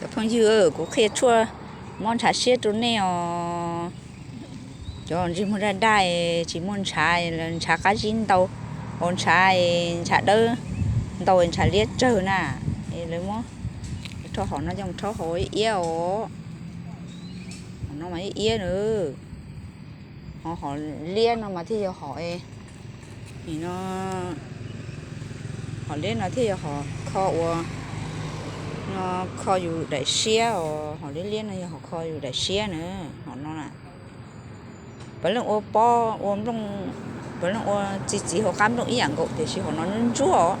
Cov phooj ywg, kuv qhia tshuaj mob ntshav siab rau nej os. Cov ntsej muag daj daj, tsis muaj ntshav, ntshav qab zib ntau, o ntshav, ntshav dawb ntau, ntshav liab tsawg na. Lawv muab rho hom no coj mus rhaub haus ib iab os. Hom no mas ib iab na. Ho hom liab no mas thiaj yog hom, no, hom liab no thiaj yog hom kho ua, no, kho yus daim siab os. Hom liab liab no yog hom kho yus daim siab na. Hom no na, puav leej ua pob ua nplooj, puav leej ua txi txiv hauv qab nplooj ib yam nkaus, tiam sis hom no ntsuab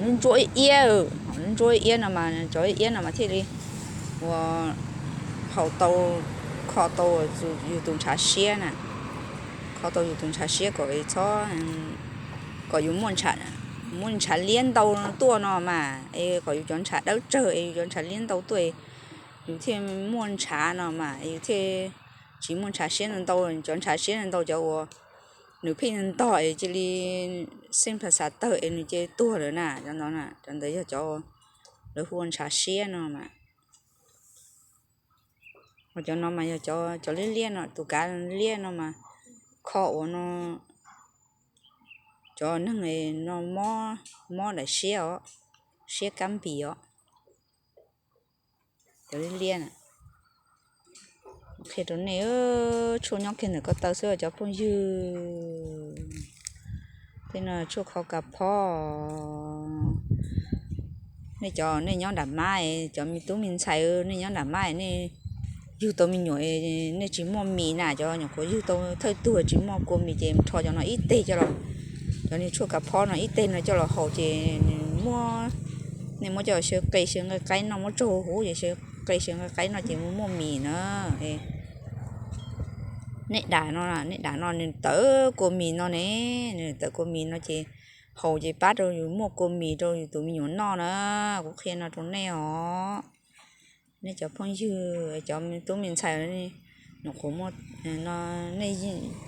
ntsuab, ntsuab ib iab, ntsuab ib iab no mas cov ib iab no mas thiaj li ua haus tau, kho tau yus tus ntshav siab na. Kho tau yus tus ntshav siab kom txhob, kom yus muaj, muaj ntshav liab ntau tuaj no mas es kom yus cov ntshav dawb tsawg es yus cov ntshav liab ntau tuaj, yus thiaj muaj ntshav no mas yus thiaj tsis muaj ntshav siab ntau ntau. Cov ntshav siab ntau ntau cov uas nws pheej ntog es cia li xeeb plas xav tawg es nws cia li tuag lawm na. Cov ntawd, cov ntawd yog cov lawv hu ua ntshav siab no mas. Ho cov no mas yog cov liab liab no, tus kav liab no mas kho ua no, cov neeg no mob, mob daim siab os, siab kab npis os. Cov liab liab na, qhia rau nej, tshuaj nyob kiag ntawm ko taw xwb cov phooj ywg. Tej no tshuaj kho kas phob. Nej cov nej nyob nram mab, cov me tub me ntxhais nej nyob nram mab, nej yug tau me nyuam, nej tsis muaj mis na, cov nyuam qhuav yug tau thawj tug tsis muaj kua mis ces rho cov no ib teg coj los, cov niag tshuaj kas phob no ib teg no coj los haus ces nws muab, nej muab coj xyaw qe xyaw nqaij qaib noj, muab tsaug huv ces xyaw qe xyaw nqaij qaib noj ces muaj mis na. Nej dam no, nej dam no nws tawv kua mis no ne, nws tawv kua mis no ces haus ces pab rau yus muaj kua mis rau yus tus me nyuam noj na. Kuv qhia no rau nej os. Nej cov phooj ywg, cov tub me ntxhais, nyuam qhuav muaj, nej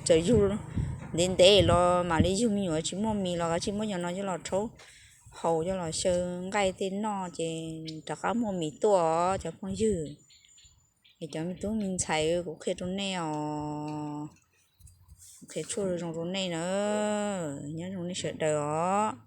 txawm yug ntev ntev los mam li yug me nyuam tsis muaj mis los kav tsij muab cov no coj los rhaub haus, coj los xyaw nqaij tej noj ces rov qab muaj mis tuaj os cov phooj ywg. Es cov me tub me ntxhais, kuv qhia rau nej os, qhia tshuaj zoo rau nej na, nyob zoo nej sawv daws os.